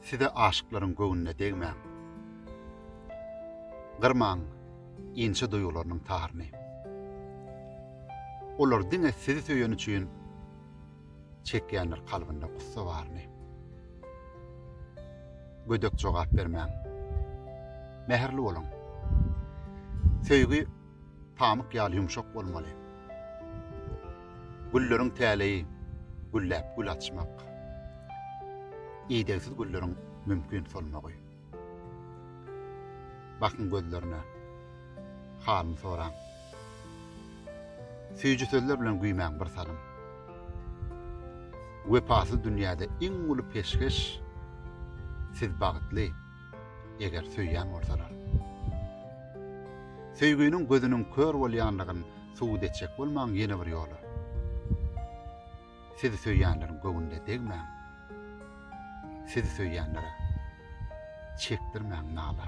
Size aşyklaryň göwnüne degmäň. Gyrmaň inçe duýgularynyň taryny. Olar diňe sizi söýeni üçin çekýändir kalbynda gussa baryny. Gödek jogap bermäň. Mähirli boluň. Söýgi pamyk ýaly ýumşak bolmaly. Gülleriň täleýi gülläp gül açmak. Idegsiz gülleriň mümkin solmagy. Bakyň gözlerine, halyny soraň. Süýji sözler bilen güýmäň bir salym. Wepasyz dünýäde iň uly peşgeş siz bagtly, eger söýýän bolsalar. Söýginiň gözüniň kör bolýanlygyn subut etjek bolmaň ýene bir ýola. Sizi söýýänleriň göwnüne degmäň. Sizi söýýänlere çekdirmäň nala.